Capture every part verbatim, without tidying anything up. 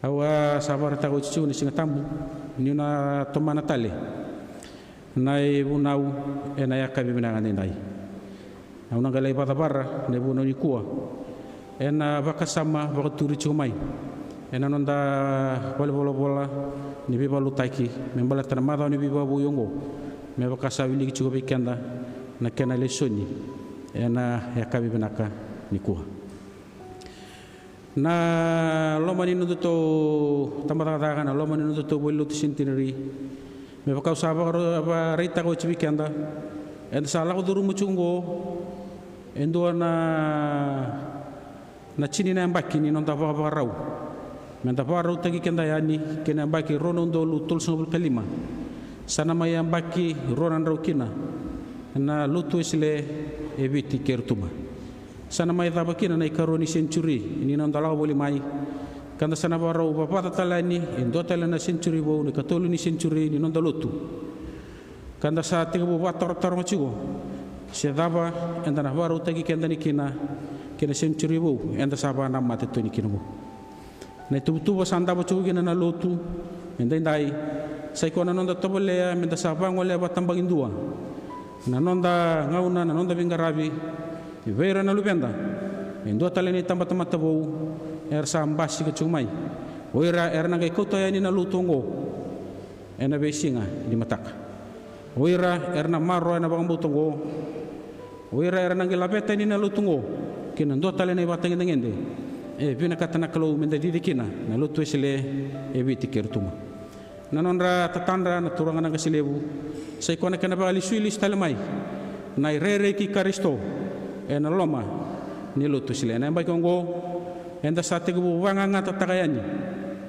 Au a sa vakaraitaka oti tiko na Siga Tabu niu na tomana tale na ivunau ena yakavi vinaka edaidai. Au na qai lai vakacavara na ivunau nikua ena vakasama vakaturi tiko mai ena noda valenivolavola ni veivakalotutaki me baleta na macawa ni veivakavoui oqo, me vaka sa wiliki tiko vei keda na kena lesoni ena yakavi vinaka nikua. Na loma ni nodatou tabacakacaka, na loma ni nodatou valenilotu Centenary, me vaka au sa vakaraitaka oti vei keda, eda sa lako curuma tiko oqo e dua na, na tini na yabaki ni noda vakavakarau. Meda vakarautaki keda yani kei na yabaki rua na udolu tolusagavulu ka lima. Sa na mai yabaki rua na drau kina na Lotu Wesele e Viti kei Rotuma. Sa na mai cava kina na ikarua ni senitiuri ni noda lako voli mai, ka da sa na vakarau vavaca tale yani e dua tale na senitiuri vou, na ikatolu ni senitiuri ni noda lotu. Ka da sa tekivu vatarotaro tiko se cava eda na vakarautaki keda yani kina ki na senitiuri vou eda sa vakanamata tu yani kina oqo. Na ituvatuva sa davo tiko kina na lotu edaidai, sa i koya na noda tovolea meda sa vagolea vakatabakidua na noda gauna, na noda veiqaravi vei ira na luveda. E dua tale na itabatamata vou era sa basika tiko mai. O ira era na qai kauta yani na lotu oqo ena veisiga ni mataka. O ira era na maroroya na vakabauta oqo. O ira era na qai laveta yani na lotu oqo ki na dua tale na ivakatagedegede e vinakata na Kalou meda cici kina, na Lotu Wesele e Viti kei Rotuma. Na nodra tatadra na turaga na qase levu, sa i koya na kena vakalesui lesu tale mai na irairai kei Karisito ena loma ni Lotu Wesele. Ena yabaki oqo eda sa tekivu vagagatataka yani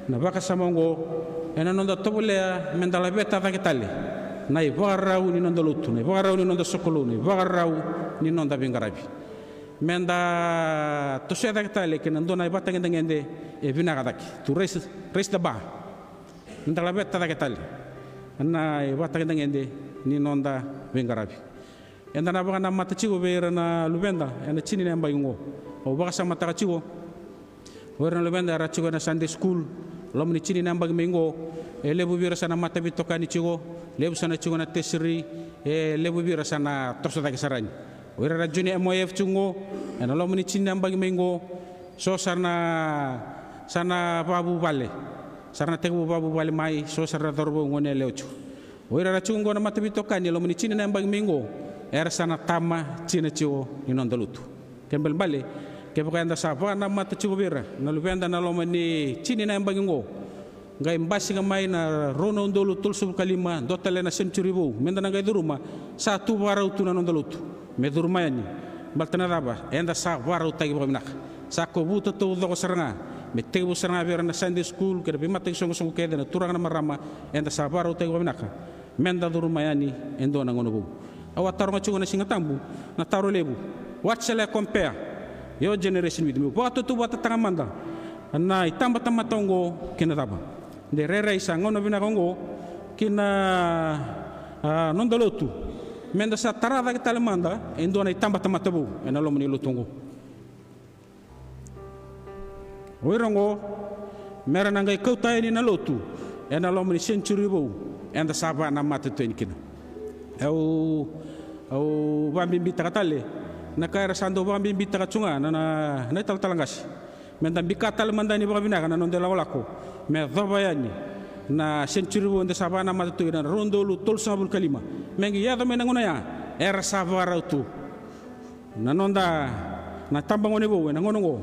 na vakasama oqo ena noda tovolea meda laveta cake tale na ivakarau ni noda lotu, na ivakarau ni noda sokalou, na ivakarau ni noda veiqaravi. Meda tosoya cake tale ki na dua na ivakatagedegede e vinaka cake, to raise, raise the bar. Meda laveta cake tale na ivakatagedegede ni noda veiqaravi. Eda na vakanamata tiko vei ira na luveda ena tini na yabaki oqo. Au vakasamataka tiko o ira na luveda era tiko ena Sunday school, loma ni tini na yabaki mai oqo, e levu vei ira sa na mataveitokani tiko, levu sa na tiko na tertiary, e levu vei ira sa na toso cake sara yani. O ira era junior M Y F tiko oqo, ena loma ni tini na yabaki mai oqo, so sa na, sa na vakavuvale, sa ra na tekivu vakavuvale mai, so sa ra na cauravou, goneyalewa tiko. O ira era tiko oqo na mataveitokani e loma ni tini na yabaki mai oqo, era sa na tama tina tiko ni noda lotu. Kena ibalebale, kevaka eda sa vakanamata tiko vei ira na luveda ena loma ni tini na yabaki oqo, qai basika mai na rua na udolu tolusagavulu ka lima, dua tale na senitiuri vou meda na qai curuma, sa tu vakarau tu na noda lotu me curuma yani. Baleta na cava? Eda sa vakarautaki vakavinaka. Sa kovuta taucoko sara ga me tekivu sara ga vei ira na Sunday school kei na veimataqali soqosoqo kece, na turaga, na marama, eda sa vakarautaki vakavinaka meda curuma yani e dua na gauna vou. Au a taroga tiko na Siga Tabu na taro levu: What shall I compare your generation with? Meu vakatautauvatataka mada na itabatamata oqo kei na cava? De rairai sa gauna vinaka oqo ki na, a, noda lotu meda sa tara cake tale mada e dua na itabatamata vou ena loma ni lotu oqo. O ira oqo mera na qai kauta yani na lotu ena loma ni senitiuri vou eda sa vakanamata tu yani kina. Au, au vakabibitaka tale na ka era sa dau vakabibitaka tu ga na, na, na italatala qase. Meda bika tale mada yani vakavinaka na noda ilakolako me yacova yani na senitiuri vou eda sa vakanamata tu kina, na rua na udolu tolusagavulu ka lima. Me qai yaco mai na gauna ya, era sa vakarau tu na noda, na tabagone vou ena gauna oqo,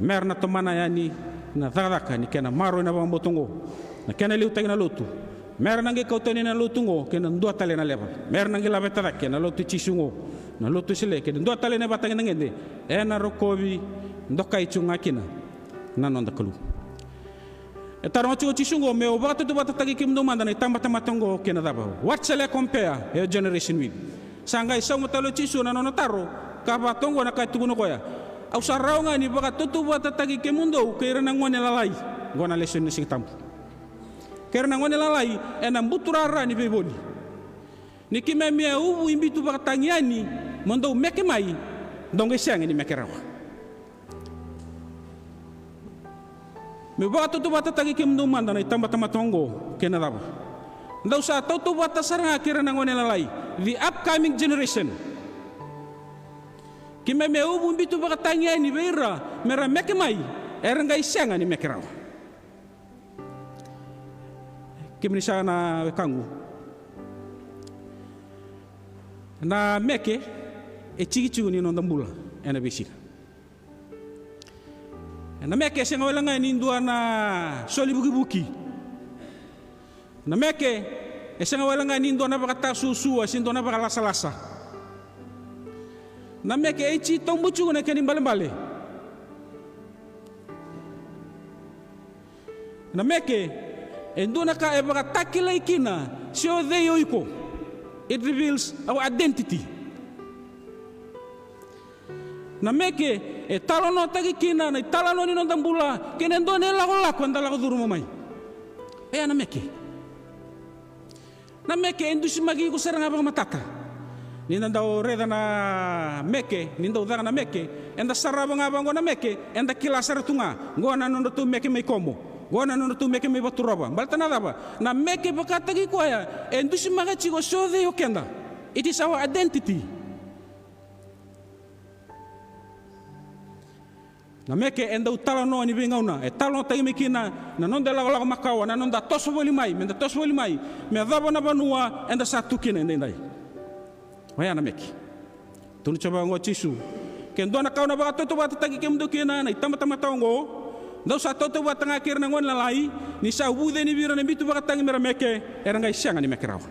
mera na tomana yani na cakacaka ni kena maroroi na vakabauta oqo, na kena liutaki na lotu. Mera na qai kauta yani na lotu oqo ki na dua tale na level. Mera na qai laveta cake na Lotu i Jisu oqo, na Lotu Wesele, ki na dua tale na ivakatagedegede ena rokovi dokai tu ga kina na noda Kalou. E taroga tiko o Jisu oqo: Meu vakatautauvatataki kemudou mada na itabatamata oqo kei na cava? What shall I compare your generation with? Sa qai sauma tale o Jisu na nona taro, ka vaka toka oqo na ka e tukuna o koya: Au sa rawa ga ni vakatautauvatataki kemudou kei ira na gone lalai. Oqo na lesoni ni Siga Tabu. Kei ira na gone lalai ena buturara ni veivoli. Ni keimami a uvu i bitu vakatagi yani mo dou meke mai, dou qai sega ni meke rawa. Meu vakatautauvatataki kemudou mada na itabatamata oqo kei na cava? Dou sa tautauvata sara ga kei ira na gone lalai, the upcoming generation. Keimami a uvu bitu vakatagi yani vei ira me ra meke mai, era qai sega ni meke rawa. Kemuni saka na wekaqu, na meke e tikotiko ni noda bula ena veisiga. Na meke e sega wale ga ni dua na soli vukivuki. Na meke e sega wale ga ni dua na vakatasuasua se dua na vakalasalasa. Na meke e titobu tiko na kena ibalebale. Na meke e dua na ka e vakatakilai kina se o cei o iko. It reveals our identity. Na meke e talanoataki kina na italanoa ni noda bula kei na dua na ilakolako eda lako curuma mai. Oya na meke. Na meke e dusimaki iko sara ga vakamatata. Ni da dau raica na meke, ni dau caka na meke, eda sarava ga vaqo na meke, eda kila sara tu ga. Qo na nodratou meke mai Komo, qo na nodratou meke mai Vaturova. Baleta na cava? Na meke vakataki koya e dusimaka tiko se o cei o keda. It is our identity. Na meke e dau talanoa ni veigauna, e talanoataki mai kina na noda lakolako makawa, na noda toso voli mai, meda toso voli mai me yacova na vanua eda sa tu kina edaidai. Oya na meke. Tukuna tiko vaqo o Jisu, ke dua na ka au na vakatautauvatataki kemudou kina na itabatamata oqo, dou sa tautauvata ga kei ira na gone lalai, ni sa vuceni vei ira na bitu vakatagi me ra meke, era qai sega ni meke rawa.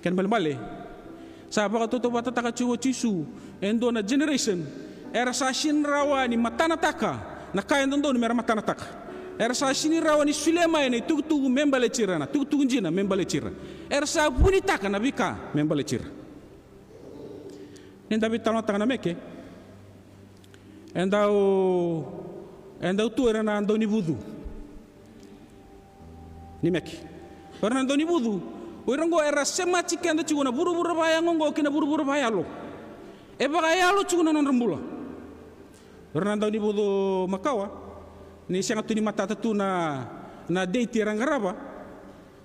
Kena ibalebale, sa vakatautauvatataka tiko o Jisu e dua na generation era sa sega ni rawa ni matanataka na ka e dodonu me ra matanataka. Era sa sega ni rawa ni solia mai na itukutuku me baleti ira, na itukutuku dina me baleti ira. Era sa vunitaka na veika me baleti ira. Ni da veitalanoataka na meke, e dau, e dau tu o ira na daunivucu ni meke. O ira na daunivucu, o ira oqo era semati keda tiko na vuravura vakayago oqo kei na vuravura vakayalo. E vakayalo tiko na nodra bula. O ira na daunivucu makawa, ni sega tu ni matata tu na, na date era qarava,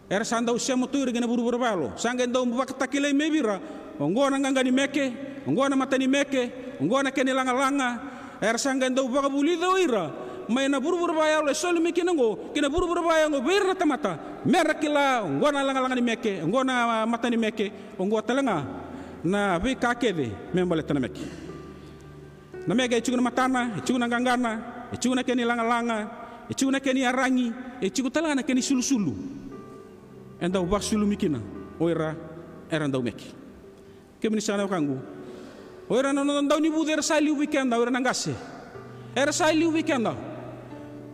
era sa dau sema tu ira ki na vuravura vakayalo. Sa qai dau vakatakilai mai vei ira, oqo na qaqa ni meke, oqo na mata ni meke, oqo na kena ilagalaga. Era sa qai dau vakavulica o ira mai na vuravura vakayalo e soli mai kina oqo ki na vuravura vakayago vei ira na tamata, me ra kila oqo na lagalaga ni meke, oqo na mata ni meke, oqo tale ga na veika kece me baleta na meke. Na meke e tiko na matana, e tiko na qaqana, e tiko na kena ilagalaga, e tiko na kena iyaragi, e tiko tale ga na kena isulusulu. E dau vakasulumi kina o ira era dau meke. Kemuni saka na wekaqu, o ira na noda daunivucu era sa liu vei keda, o ira na qase era sa liu vei keda.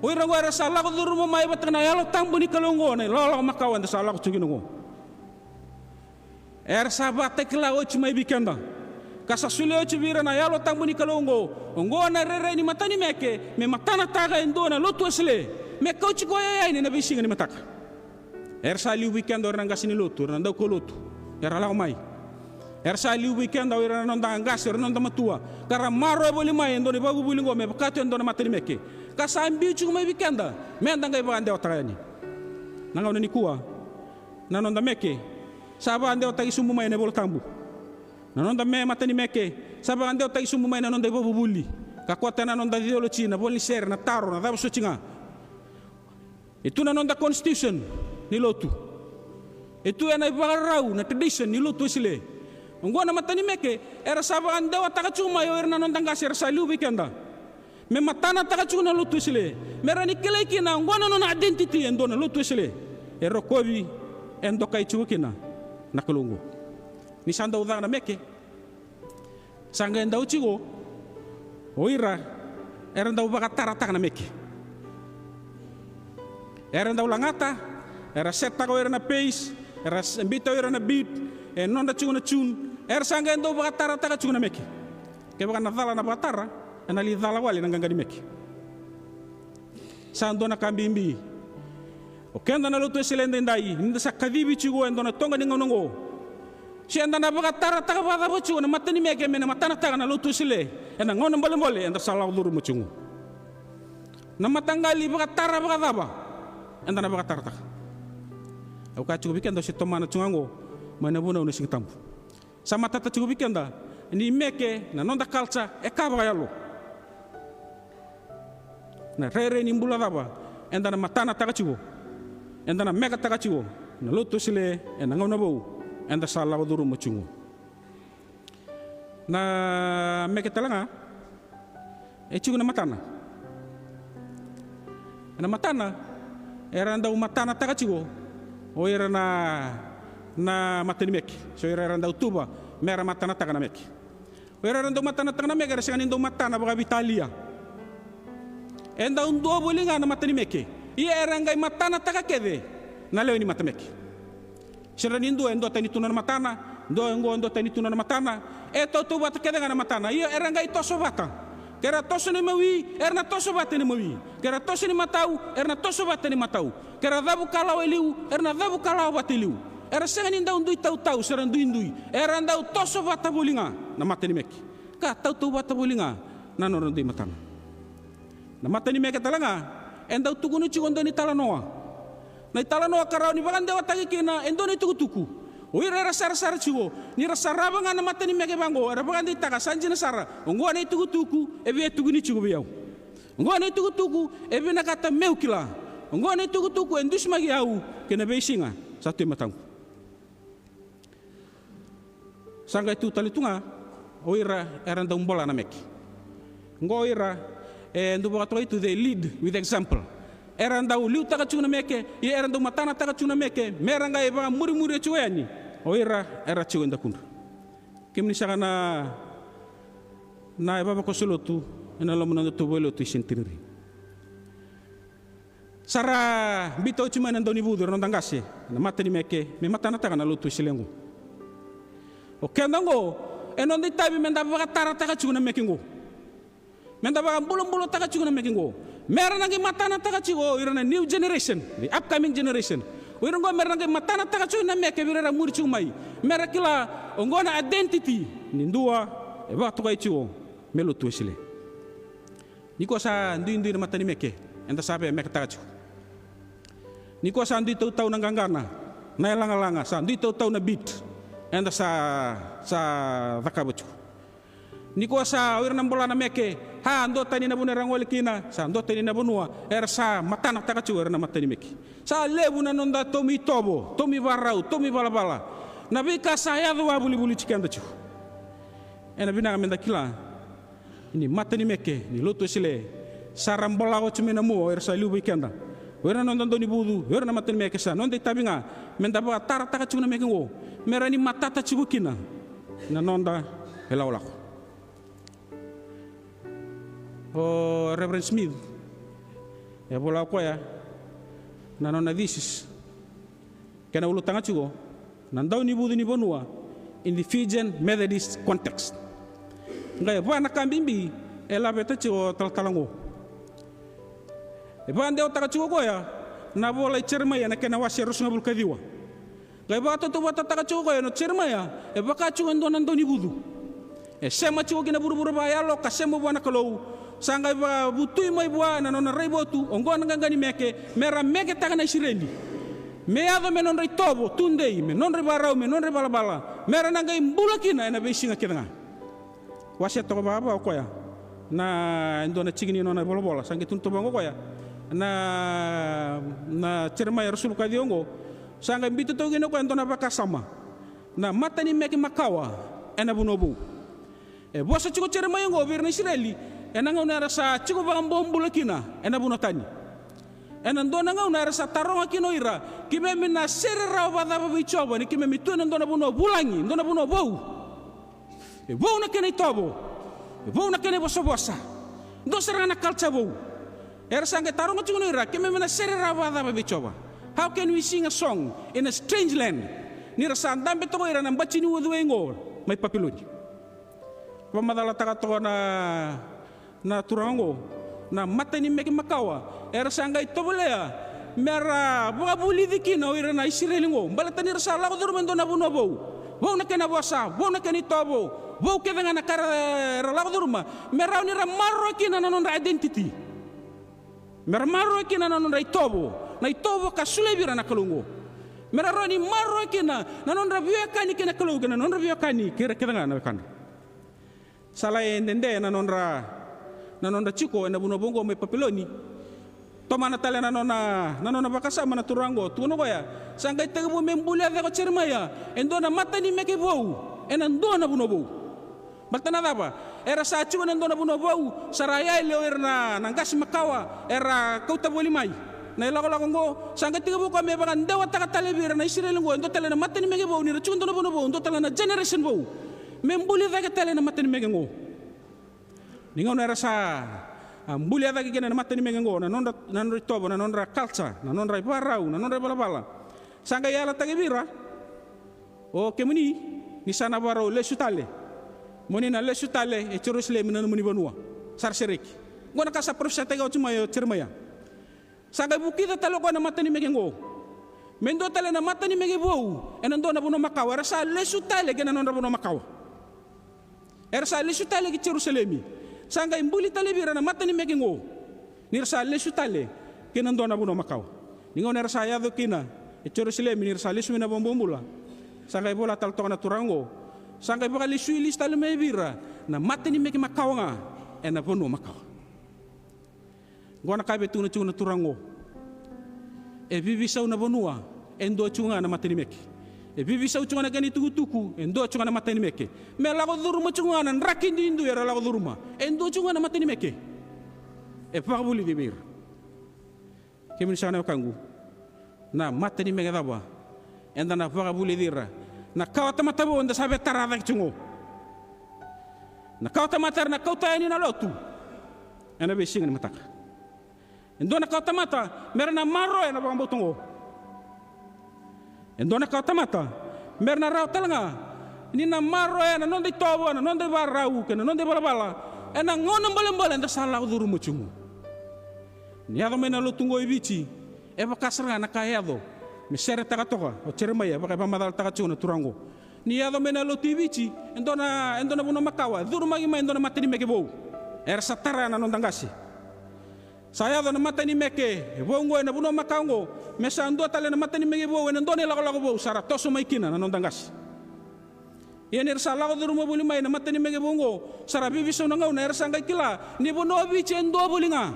O ira oqo era sa lako curuma mai vata na Yalo Tabu ni Kalou oqo, na ilakolako makawa eda sa lako tiko kina oqo. Era sa vakatakila oti mai vei keda ka sa solia oti vei ira na Yalo Tabu ni Kalou oqo. Oqo na rairai ni mata ni meke me matanataka e dua na lotu Wesele, me kauti koya yani ena veisiga ni mataka. Era sa liu vei keda o ira na qase ni lotu, o ira na daukaulotu era lako mai. Era sa liu vei keda o ira na noda qase, o ira na noda matua, ka ra maroroya voli mai e dua na ivakavuvuli oqo me vaka tu e dua na mata ni meke, ka sa biu tiko mai vei keda me da qai vakadewataka yani. Na gauna nikua, na noda meke sa vakadewataki sobu mai ena iVola Tabu. Na noda me mata ni meke sa vakadewataki sobu mai na noda ivakavuvuli, ka koto ena noda theology, na vola ni sere, na taro, na cava soti ga. E tu na noda constitution ni lotu. E tu ena ivakarau, na tradition ni lotu Wesele. Oqo na mata ni meke era sa vakadewataka tiko mai o ira na noda qase era sa liu vei keda, me matanataka tiko na lotu Wesele, me ra ni kilai kina oqo na nona identity e dua na lotu Wesele e rokovi, e dokai tiko kina na Kalou oqo. Ni sa dau caka na meke, sa qai dau tiko o ira era dau vakatarataka na meke. Era dau lagata, era setaka o ira na pace, era s-, biuta o ira na beat, e nodra tiko na tune, era sa qai dau vakatarataka tiko na meke. Kevaka na cala na vakatara, ena lai cala wale na qaqa ni meke. Sa dua na ka bibi. O keda na lotu Wesele edaidai, ni da sa kacivi tiko e dua na toqa ni gauna oqo, se eda na vakatarataka vakacava tiko na mata ni meke me na matanataka na lotu Wesele ena gauna bolebole eda sa lako curuma tiko. Na mataqali vakatara vakacava eda na vakatarataka? Au kaya tiko vei keda, au se tomana tiko ga oqo mai na vunau na Siga Tabu. Sa matata tiko vei keda ni meke, na noda culture e ka vakayalo. Na rairai ni bula cava eda na matanataka tiko, eda na meketaka tiko na Lotu Wesele ena gauna vou eda sa lako curuma tiko? Na meke tale ga e tiko na matana. Na matana era dau matanataka tiko o ira na, na mata ni meke, so ira era dau tuva mera matanataka na meke. O ira era dau matanataka na meke era sega ni dau matana vakaveitalia. E dau dua voli ga na mata ni meke, ia era qai matanataka kece na lewe ni mata meke. Sega ni dua e duatani tu na matana, dua oqo e duatani tu na matana. E tautauvata kece ga na matana. Ia era qai toso vata. Ke ra toso na imawi, era na toso vata na imawi. Ke ra toso ni matau, era na toso vata ni matau. Ke ra cavu kalawa e liu, era na cavu kalawa vata e liu. Era sega ni dau dui tautau se ra duidui, era dau toso vata voli ga na mata ni meke, ka tautauvata voli ga na nodra dui matana. Na mata ni meke tale ga e dau tukuna tiko e dua na italanoa. Na italanoa ka rawa ni vakadewataki kina e dua na itukutuku. O ira era sarasara tiko, ni ra sarava ga na mata ni meke vaqo, era vakadeitaka sa dina sara, oqo na itukutuku e via tukuni tiko vei au. Oqo na itukutuku e vinakata meu kila. Oqo na itukutuku e dusimaki au kei na veisiga sa tu e mataqu. Sa qai tu tale tu ga o ira era dau bola na meke. Oqo o ira e dau vakatokai tu, they lead with example. Era dau liutaka tiko na meke, ia era dau matanataka tiko na meke, mera qai vakamurimuria tiko yani o ira era tiko e dakudra. Kemuni saka na, na ivavakoso lotu ena loma ni nodatou valenilotu i Centenary. Sa ra biuta oti mai na daunivucu, ira na noda qase, na mata ni meke, me matanataka na Lotu Wesele oqo. O keda oqo, e noda itavi meda vakatarataka tiko na meke oqo. Meda vakabulabulataka tiko na meke oqo. Mera na qai matanataka tiko o ira na new generation, the upcoming generation. O ira oqo mera na qai matanataka tiko na meke vei ira era muri tiko mai. Mera kila oqo na identity ni dua e vakatokai tiko me Lotu Wesele. Nikua sa duidui na mata ni meke, eda sa via meketaka tiko. Nikua sa dui tautau na qaqana, na ilagalaga, sa dui tautau na beat eda sa, sa cakava tiko. Nikua sa o ira na bola na meke, a, duatani na vanua era gole kina, sa duatani na vanua era sa matanataka tiko o ira na mata ni meke. Sa levu na noda taumi itovo, taumi varau, taumi valavala, na veika sa yaco wavolivoli tiko keda tiko. Ena vinaka meda kila ni mata ni meke ni Lotu Wesele sa ra bola oti mai na mua, o ira sa liu vei keda. O ira na noda daunivucu, o ira na mata ni meke, sa noda itavi ga meda vakatarataka tiko na meke oqo, me rawa ni matata tiko kina na noda ilakolako. O Reverend Smith e vola o koya na nona thesis, kena ulutaga tiko na daunivucu ni vanua in the Fijian Methodist context. Qai va na ka bibi e laveta tiko talatala oqo. E vakadewataka tiko koya na vola i Jeremaia na kena wase e ruasagavulu ka ciwa. Qai vakatautauvatataka tiko koya na Jeremaia e vaka tiko e dua na daunivucu. E sema tiko ki na vuravura vakayalo ka sema vua na Kalou. Sa qai vakavutui mai vua na nona raivotu, oqo na qaqa ni meke, me ra meketaka na Isireli. Me yaco me nodra itovo tudei, me nodra ivarau, me nodra ivalavala, me ra na qai bula kina ena veisiga kece ga. Wasea toka vakava o koya na e dua na tiki ni nona ivolavola, sa qai tukuna toka vaka o koya na, na Jeremaia ruasagavulu ka ciwa oqo. Sa qai biuta toka kina o koya e dua na vakasama. Na mata ni meke makawa ena vanua vou. E vosa tiko o Jeremaia oqo vei ira na Isireli ena gauna era sa tiko vakabobula kina ena vanua tani. Ena dua na gauna era sa taroga kina o ira, keimami na sere rawa vakacava vei Jiova ni keimami tu ena dua na vanua vulagi, dua na vanua vou? E vou na kena itovo, e vou na kena ivosavosa, dua sara ga na culture vou. Era sa qai taroga tiko o ira, keimami na sere rawa vakacava vei Jiova? How can we sing a song in a strange land? Ni ra sa dabe toka o ira na bati ni uciwai oqo mai Papiloni. Vakamacalataka toka na, na turaga oqo na mata ni meke makawa era sa qai tovolea me ra vakavulici kina o ira na Isireli oqo, baleta ni ra sa lako curuma e dua na vanua vou. Vou na kena vosa, vou na kena itovo, vou kece ga na ka era, era lako curuma, me rawa ni ra maroroya kina na nodra identity. Me ra maroroya kina na nodra itovo, na itovo ka solia vei ira na Kalou oqo. Me ra rawa ni maroroya kina na nodra veiwekani kei na Kalou kei na nodra veiwekani kei ira kece ga na wekadra. Sa lai dede na nodra, na nodra tiko ena vanua vou oqo mai Papiloni. Tomana tale na nona, na nona vakasama na turaga oqo, tukuna o koya, sa qai tekivu me bulia cake o Jeremaia e dua na matanimeke vou ena dua na vanua vou. Baleta na cava? Era sa tiko ena dua na vanua vou, sa ra yali o ira na, na qase makawa era kauta voli mai. Na ilakolako oqo sa qai tekivu o koya me vakadewataka tale vei ira na Isireli oqo e dua tale na matanimeke vou, ni ra tiko e dua na vanua vou, dua tale na generation vou. Me buli cake tale na matanimeke oqo. Ni gauna era sa, a, bulia cake kina na matanimeke oqo, na nodra, na nodra itovo, na nodra culture, na nodra ivakarau, na nodra ivalavala, sa qai yalataki vei ira, o kemuni, ni sa na vakarau lesu tale. Mo ni na lesu tale e Jerusalemi na nomuni vanua. Sa ra sereki. Oqo na ka sa parofisaitaki oti mai o Jeremaia. Sa qai vukica tale o koya na matanimeke oqo me dua tale na matanimeke vou ena dua na vanua makawa. Era sa lesu tale ki na nodra vanua makawa. Era sa lesu tale ki Jerusalemi. Sa qai buli tale vei ira na matanimeke oqo ni ra sa lesu tale ki na dua na vanua makawa. Ni gauna era sa yaco kina e Jerusalemi, ni ra sa lesu mai na vakabobula, sa qai vola tale toka na turaga oqo, sa qai vakalesuilesi tale mai vei ira na matanimeke makawa ga ena vanua makawa. Oqo na ka e via tukuna tiko na turaga oqo. E vivisau na vanua, e dua tiko ga na matanimeke. E vivisau tiko ga na kena itukutuku, e dua tiko ga na matanimeke. Me lako curuma tiko ga na draki duidui era lako curuma, e dua tiko ga na matanimeke. E vakavulici vei ira. Kemuni saka na wekaqu, na matanimeke cava eda na vakavulici ira? Na kawa tamata vou eda sa via tara cake tiko oqo. Na kawa tamata era na kauta yani na lotu ena veisiga ni mataka. E dua na kawa tamata me ra na maroroya na vakabauta oqo. E dua na kawa tamata me ra na rawa tale ga ni na maroroya na noda itovo, na noda ivakarau kei na noda ivalavala ena gauna bolebole eda sa lako curuma tiko oqo. Ni yaco mai na lotu oqo i Viti, e vaka sara ga na ka e yaco me seretaka toka o Jeremaia, vaka e vakamacalataka tiko na turaga oqo. Ni yaco mai na lotu i Viti e dua na, e dua na vanua makawa, e curumaki mai e dua na matanimeke vou. Era sa tara na noda qase. Sa yaco na matanimeke vou oqo ena vanua makawa oqo me sa dua tale na matanimeke vou ena dua na ilakolako vou, sa ra toso mai kina na noda qase. Ia ni ra sa lako curuma voli mai na matanimeke vou oqo, sa ra vivisau na gauna, era sa qai kila ni vanua o Viti e dua voli ga.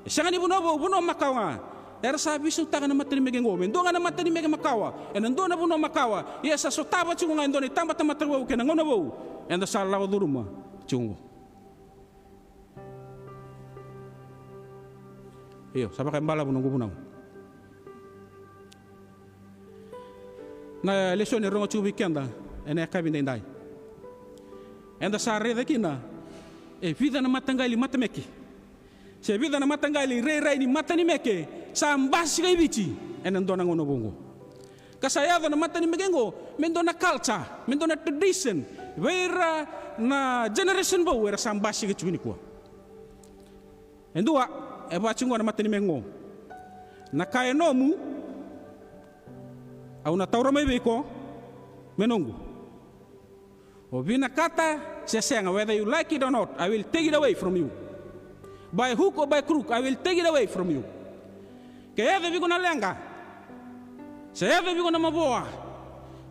E sega ni vanua vou, vanua makawa ga. Era sa visautaka na matanimeke oqo me dua ga na matanimeke makawa ena dua na vanua makawa. Ia sa sotava tiko ga e dua na itabatamata vou kei na gauna vou eda sa lako curuma tiko oqo. Io, sa vakaibalavu noqu vunau. Na lesoni e rogo tiko vei keda ena yakavi daidai. Eda sa raica kina e vica na mataqali matanimeke, se vica na mataqali rairai ni matanimeke sa basika i Viti ena dua na gauna vou oqo. Ka sa yaco na matanimeke oqo me dua na culture, me dua na tradition vei ira na generation vou era sa basika tiko nikua. E dua, e vaka tiko oqo na matanimeke oqo: Na ka e nomu, au na taura mai vei iko me noqu. O vinakata se sega, whether you like it or not, I will take it away from you. By hook or by crook, I will take it away from you. Ke yaco vei iko na leqa, se yaco vei iko na mavoa,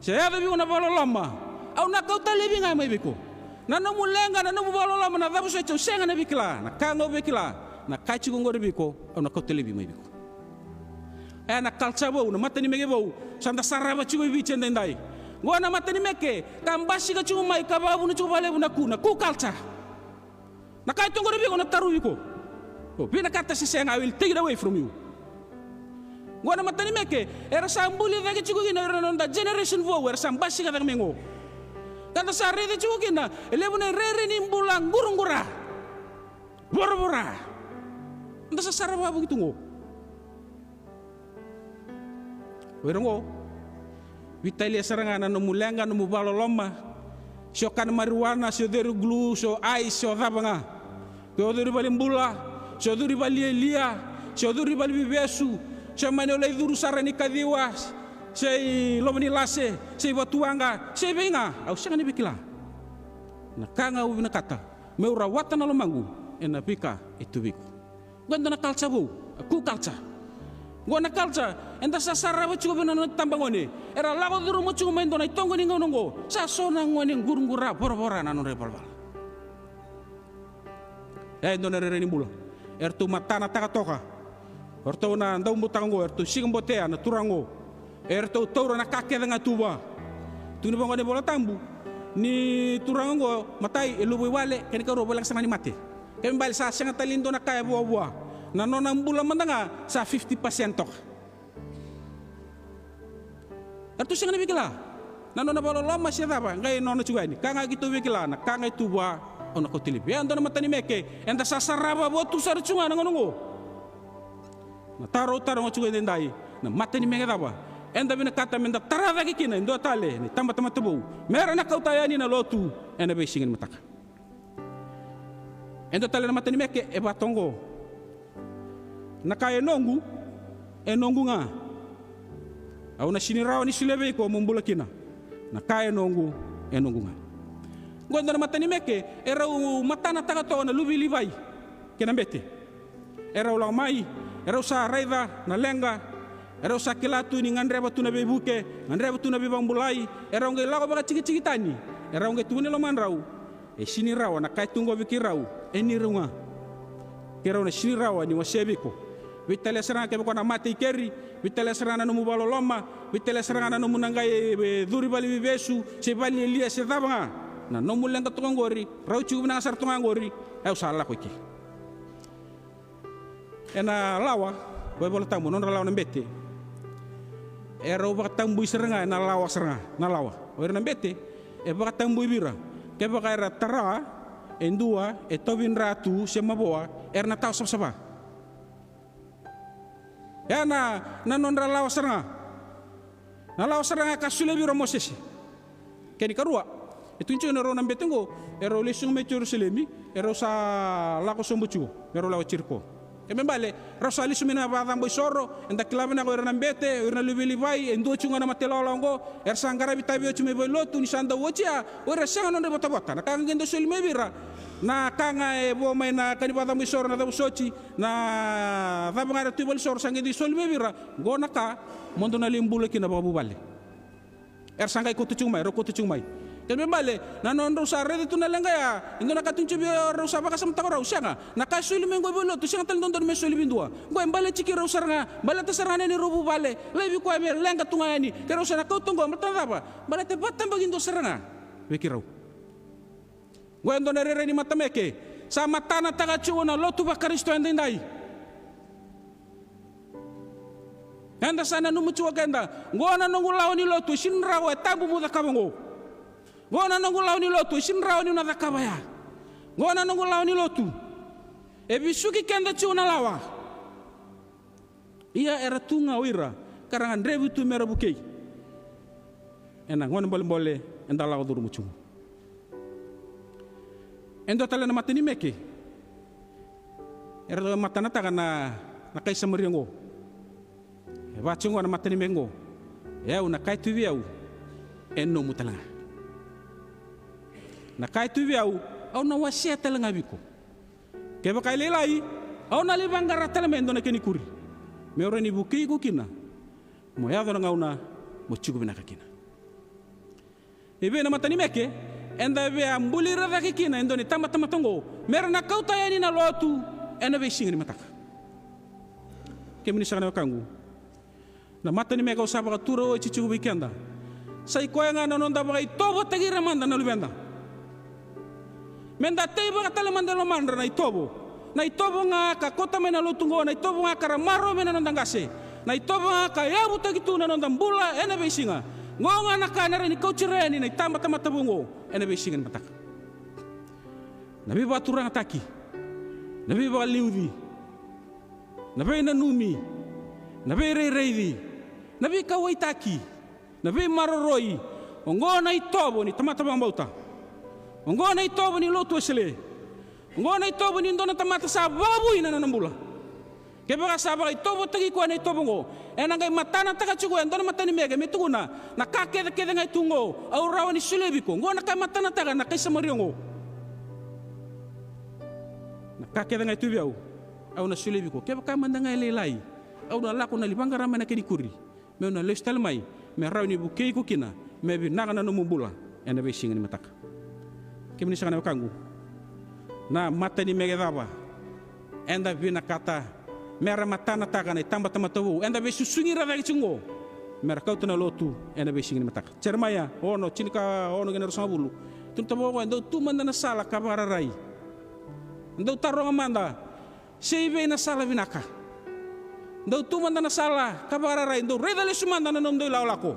se yaco vei iko na vakaloloma, au na kauta laivi ga mai vei iko. Na nomu leqa, na nomu vakaloloma, na cava soti, au sega ni via kila. Na ka ga au via kila, na ka e tiko oqori vei iko, au na kauta laivi mai vei iko. E na culture vou, na matanimeke vou sa da sarava tiko i Viti edaidai. Oqo na matanimeke ka basika tiko mai ka vakavuna tiko vakalevu na ku, na ku culture. Na ka e tu oqori vei iko, au na tarovi iko. O vinakata se sega, I will take it away from you. Oqo na matanimeke era sa buli cake tiko kina o ira na noda generation vou era sa basika cake mai oqo. Ka da sa raica tiko kina e levu na irairai ni bula quraqura, voravora. Da sa sarava vakavuki tu oqo. O ira oqo, veitalia sara ga na nomu leqa, nomu vakaloloma. Se o kana marijuana, se o curu glue, se o ice, se o cava ga. Ke o curu i valenibula, se o curu i valelialia, se o curu i valevesu, se mani o lai curu sara ni kaciwa, se i Lovo ni Lase, se i Vatuwaqa, se i vei ga, au sega ni via kila. Na ka ga au vinakata meu rawata na lomaqu ena veika e tu vei iko. Oqo e dua na culture vou, a Ku culture. Oqo na culture eda sa sarava tiko vei na nona tabagone. Era lako curuma tiko mai e dua na itoqo ni gauna oqo. Sa so na gone quraqura voravora na nodra ivalavala. E dua na rairai ni bula. Eratou matanataka toka. O ratou na daubutako oqo, eratou siga botea na turaga oqo. Eratou taura na ka kece ga tu vua. Tukuni vaqo na iVola Tabu ni turaga oqo, matai, e luvu i wale, kena ikarua, voleka sara ga ni mate. Kena ibalebale sa sega tale ni dua na ka e vuavua. Na nona bula mada ga sa fifty percent toka. Eratou sega ni veikilai. Na nona vakaloloma se cava, qai nona tiko yani. Ka ga keitou veikilai, na ka ga e tu vua, au na kauta laivi. E dua na matanimeke eda sa sarava vua tu sara tiko ga na gauna oqo. Na taro au taroga tiko edaidai, na matanimeke cava eda vinakata meda tara cake kina e dua tale na itabatamata vou, mera na kauta yani na lotu ena veisiga ni mataka? E dua tale na matanimeke e vaka oqo. Na ka e noqu, e noqu ga. Au na sega ni rawa ni solia vei iko mo bula kina. Na ka e noqu, e noqu ga. Oqo e dua na matanimeke e rau matanataka toka na luve i Livai kei na bete. E rau lako mai, e rau sa raica na leqa, e rau sa kila tu ni gadreva tu na veivuke, gadreva tu na veivakabulai, e rau qai lako vakatikitiki tani, e rau qai tukuna e lomadrau, e sega ni rawa, na ka e tu oqo vei keirau e neirau ga. Keirau na sega ni rawa ni wasea vei iko. Veitalia sara ga kevaka o na mate i keri, veitalia sara ga na nomu vakaloloma, veitalia sara ga na nomu na qai, e, curu i valeniveivesu se valenilotu se cava ga. Na nomu leqa toka oqori, rau tiko vinaka sara toka ga oqori, au sa lako i ke. Ena lawa, vaivola tabu, nodra lawa na bete. E rau vakatabui sara ga ena lawa sara ga, na lawa. O ira na bete, e vakatabui vei ira. Kevaka era tara e dua e tauvi dra tu se mavoa, era na tawa savasava. Ya na, na nodra lawa sara ga. Na lawa sara ga ka solia vei ira o Mosese. Kena ikarua, e tukuni tiko na rau na bete oqo, e rau lesu mai Jerusalemi, e rau sa lako sobu tiko me rau lako i Jeriko. Kena ibalebale, rau sa lesu mai na vakacabo isoro. Eda kila vinaka o ira na bete, o ira na luve i Livai, e dua tiko ga na mate lawalawa oqo. Era sa qaravi tavi oti mai valenilotu, ni sa dau oti ya, o ira sega nodra ivotavota. Na ka ga qai dau soli mai vei ira, na ka ga e vo mai na ka ni vakacabo isoro, na cava soti, na cava ga era tu i valenisoro sa qai dau soli mai vei ira. Oqo na ka mo dou na lai bula kina vakavuvale. Era sa qai kauta tiko mai, rau kauta tiko mai. Kena ibalebale, na nodrau sa raica tu na leqa ya, e dua na ka tukuni tiko vei rau, sa vakasamataka rau, sega. Na ka e soli mai oqo i valenilotu, sega tale ni dodonu me soli vei dua. Oqo e baleti keirau sara ga, baleta sara ga na neirau vuvale, laivi koya me leqa tu ga yani, keirau sa na kauta oqo, baleta na cava? Baleta e vakatabakidua sara ga vei keirau. Oqo e dua na rairai ni matanimeke sa matanataka tiko na lotu vaKarisito edaidai. Eda sa nanuma tiko keda, oqo na noqu lawa ni lotu, e sega ni rawa, e tabu mo cakava oqo. Oqo na noqu lawa ni lotu, e sega ni rawa niu na cakava ya. Oqo na noqu lawa ni lotu. E vesuki keda tiko na lawa. Ia era tu ga o ira ka ra gadrevi tu mera vukei. Ena gauna bolebole eda lako curuma tiko. E dua tale na matanimeke era matanataka na, na kai Samaria oqo. E vaka tiko oqo na matanimeke oqo. E au, na ka e tu vei au e nomu tale ga. Na ka e tu vei au, au na wasea tale ga vei iko. Kevaka e lailai, au na lai vaqara tale mai e dua na kena ikuri meu rawa ni vukei iko kina, mo yaco na gauna mo tiko vinaka kina. E vei na matanimeke eda via buli ira cake kina e dua na itabatamata oqo, mera na kauta yani na lotu ena veisiga ni mataka. Kemuni saka na wekaqu, na matanimeke au sa vakatura oti tiko vei keda, sa i koya ga na noda vakaitovotaki ira mada na luveda. Meda teivaka tale mada e lomadra na itovo. Na itovo ga ka kauta mai na lotu oqo, na itovo ga ka ra maroroya mai na noda qase, na itovo ga ka yavutaki tu na noda bula ena veisiga. Oqo ga na ka ena rawa ni kauti ira yani na itabatamata vou oqo ena veisiga ni mataka. Na veivakaturagataki, na veivakaliuci, na veinanumi, na veirairaici, na veikauwaitaki, na veimaroroi. Oqo na itovo ni tamata vakabauta. Oqo na itovo ni lotu Wesele. Oqo na itovo ni dua na tamata sa vakavoui na nona bula. Kevaka sa vakaitovotaki koya na itovo oqo, ena qai matanataka tiko e dua na matanimeke me tukuna, na ka kecekece ga e tu oqo au rawa ni solia vei iko. Oqo na ka e matanataka na kai Samaria oqo. Na ka kece ga e tu vei au, Au na solia vei iko. Kevaka mada ga e lailai, au na lako na lai vaqara mai na kena ikuri, meu na lesu tale mai me rawa ni vukei iko kina me vinaka na nomu bula ena veisiga ni mataka. Kemuni saka na wekaqu, na matanimeke cava eda vinakata mera matanataka na itabatamata vou eda veisusugi ira cake tiko oqo mera kauta na lotu ena veisiga ni mataka? Jeremaia ono, tinikaono kei na ruasagavulu. Tukuna vaqo, e dau tu mada na sala ka vakararai. E dau taroga mada, se i vei na sala vinaka? Dau tu mada na sala ka vakararai, dau raica lesu mada na nomudou ilakolako.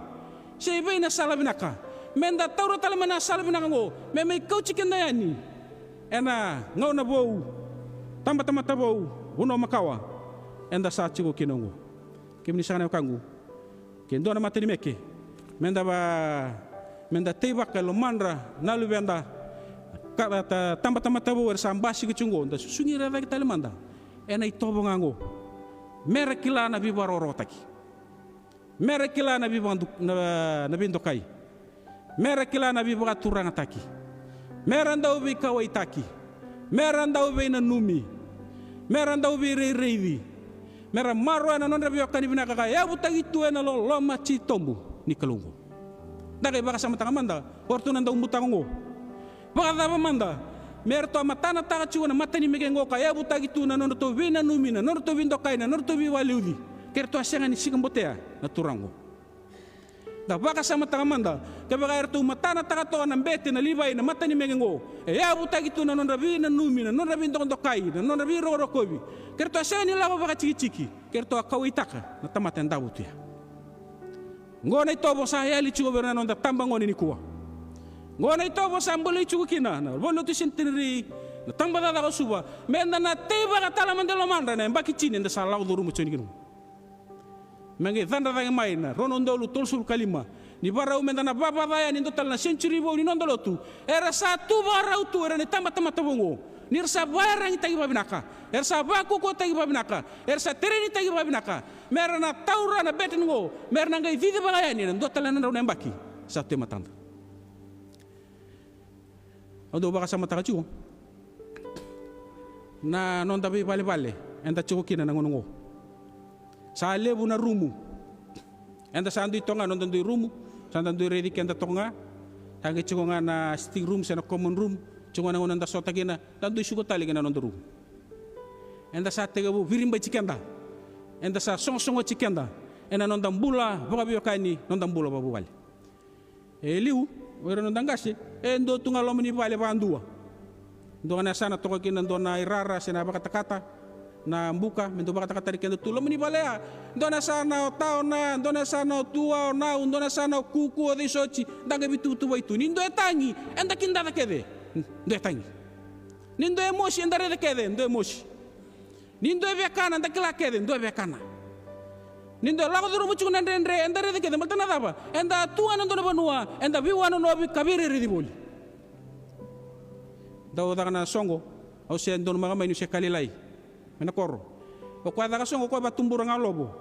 Se i vei na sala vinaka? Meda taura tale mai na sala vinaka oqo me mai kauti keda yani ena gauna vou, tabatamata vou, vanua makawa eda sa tiko kina oqo. Kemuni saka na wekaqu, ke dua na matanimeke meda va, meda teivaka e lomadra na luveda, ka, ta, tabatamata vou era sa basika tiko oqo, da susugi ira cake tale mada ena itovo ga oqo. Mera kila na veivakarokorokotaki, mera kila na veivakadu, na, na veidokai, mera kila na veivakaturagataki, mera dau veikauwaitaki, mera dau veinanumi, mera dau veirairaici, mera maroroya na nodra veiwekani vinaka ka yavutaki tu ena loloma titobu ni Kalou oqo. Da qai vakasamataka mada, o ratou na daubutako oqo, vakacava mada me ratou a matanataka tiko na matanimeke oqo ka yavutaki tu na nodratou veinanumi, na nodratou veidokai, na nodratou veivaliuci, ke ratou a sega ni sikabotea na Turaga oqo? Da vakasamataka mada, kevaka e ratou matanataka toka na bete, na livai, na matanimeke oqo, e yavutaki tu na nodra veinanumi, na nodra veidokadokai, na nodra veirokorokovi, ke ratou a sega ni lako vakatikitiki, ke ratou a kauwaitaka na tamata e davo tu ya. Oqo na itovo sa yali tiko vei ira na noda tabagone nikua. Oqo na itovo sa bolei tiko kina na valenilotu e Centenary, na tabacakacaka o Suva, meda na teivaka tale mada e lomadra ena yabaki tini eda sa lako curuma tiko yani kina. Me qai cadra cake mai na rua na udolu tolusagavulu ka lima, ni vakarau meda na vavaca yani e dua tale na century vou ni noda lotu. Era sa tu vakarau tu o ira na itabatamata vou oqo, ni ra sa vakaiyaragitaki vakavinaka, era sa vakaukauwataki vakavinaka, era sa terenitaki vakavinaka, mera na taura na bete oqo, mera na qai cicivaka yani ena dua tale na drau na yabaki sa tu e matada. Au dau vakasamataka tiko na noda veivalevale eda tiko kina na gauna oqo. Sa levu na rumu. Eda sa dui toka ga noda dui rumu, sa da dui raici keda toka ga. Sa qai tiko ga na sitting room se na common room, tiko ga na gauna eda sota kina, da dui suka tale ki na noda rumu. Eda sa tekivu viribati keda, eda sa soqosoqoti keda ena noda bula vakaveiwekani, noda bula vakavuvale. E liu, o ira na noda qase e dua tu ga loma ni vale vakadua. Dua ga na yasana toka kina dua na irara se na vakatakata, na buka, me dau vakatakatari keda tu loma ni vale ya. Dua na yasana o ta o na, dua na yasana o tua o nau, dua na yasana o kuku o cei soti, da qai veituvatuva tu. Ni dua e tagi, eda kidaca kece, dua e tagi. Ni dua e mosi, eda raica kece, dua e mosi. Ni dua e via kana, da kila kece, dua e via kana. Ni dua e lako curuma tiko na dredre, eda raica kece, baleta na cava? Eda tu ga ena dua na vanua eda veiwanonovi ka veirairaici voli. Dau caka na soqo, au se donumaka mai niu se ka lailai mai na koro. O koya caka soqo, o koya vakatubura ga lovo.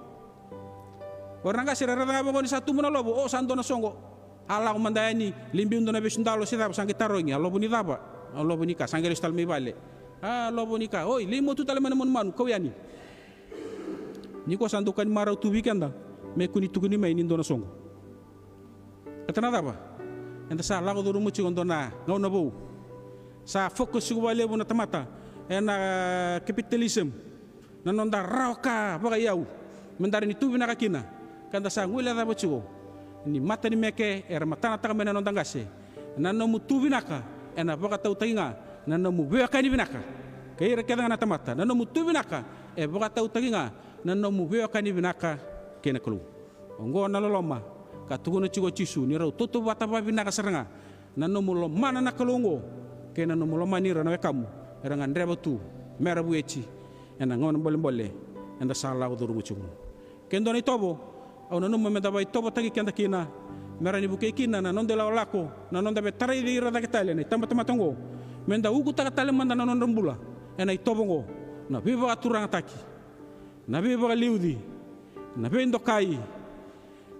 O ira na qase era raica ga vaqo ni sa tubu na lovo, o sa dua na soqo. A lako mada yani, lai biu dua na vesu dalo se cava, sa qai tarogi, a lovo ni cava? A lovo ni ka. Sa qai lesu tale mai vale. A lovo ni ka. Oi, lai motu tale mai na manumanu, kau yani. Nikua sa dau ka ni marau tu vei keda me kua ni tukuni mai ni dua na soqo. Baleta na cava? Eda sa lako curuma tiko dua na gauna vou. Sa focus tiko vakalevu na tamata ena capitalism, na noda rawa ka vakaiyau meda rawa ni tu vinaka kina. Ka da sa guilecava tiko ni matanimeke era matanataka mai na noda qase. Na nomu tu vinaka ena vakatautaki ga na nomu veiwekani vinaka kei ira kece ga na tamata. Na nomu tu vinaka e vakatautaki ga na nomu veiwekani vinaka kei na Kalou. Oqo na loloma ka tukuna tiko o Jisu, ni rau tautauvata vakavinaka sara ga na nomu lomana na Kalou oqo kei na nomu lomani ira na wekamu era gadreva tu mera vueti ena gauna bolebole eda sa lako curuma tiko. Ke dua na itovo au nanuma meda vakaitovotaki keda kina, me rawa ni vukei kina na noda ilakolako, na noda veitaraici ira cake tale na itabatamata oqo, meda ukutaka tale mada na nodra bula ena itovo oqo, na veivakaturagataki, na veivakaliuci, na veidokai,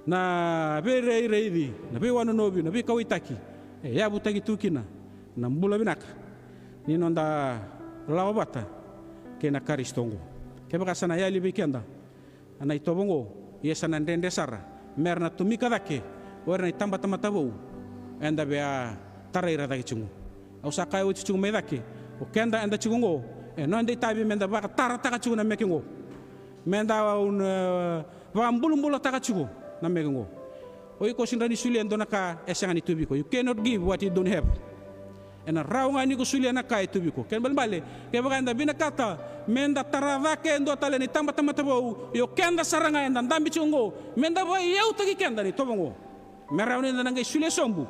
na veirairaici, na veiwanonovi, na veikauwaitaki, e yavutaki tu kina na bula vinaka ni noda lako vata kei na Karisito oqo. Kevaka sa na yali vei keda na itovo oqo, ia sa na dredre sara mera na tomika cake o ira na itabatamata vou eda via tarai ira cake tiko. Au sa kaya oti tiko mai cake, o keda eda tiko oqo, e noda itavi meda vakatarataka tiko na meke oqo. Meda, e, vakabulabulataka tiko na meke oqo. O iko sega ni solia e dua na ka e sega ni tu vei iko. You cannot give what you don't have. Ena rawa ga ni ko solia na ka e tu vei iko. Kena ibalebale, kevaka eda vinakata meda tara cake e dua tale na itabatamata vou, ia o keda sara ga eda dabe tiko oqo, meda veiyautaki keda na itovo oqo. Me rawa ni da na qai solia sobu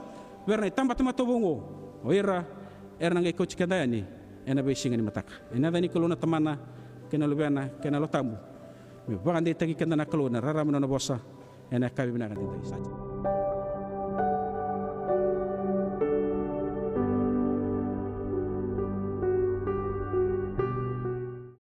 vei ira na itabatamata vou oqo, o ira era na qai kauti keda yani ena veisiga ni mataka. Ena yaca ni Kalou na Tamana, kei na Luvena, kei na Yalo Tabu. Me vakadeitaki keda na Kalou ena rarama ni nona vosa ena yakavi vinaka edaidai. Sa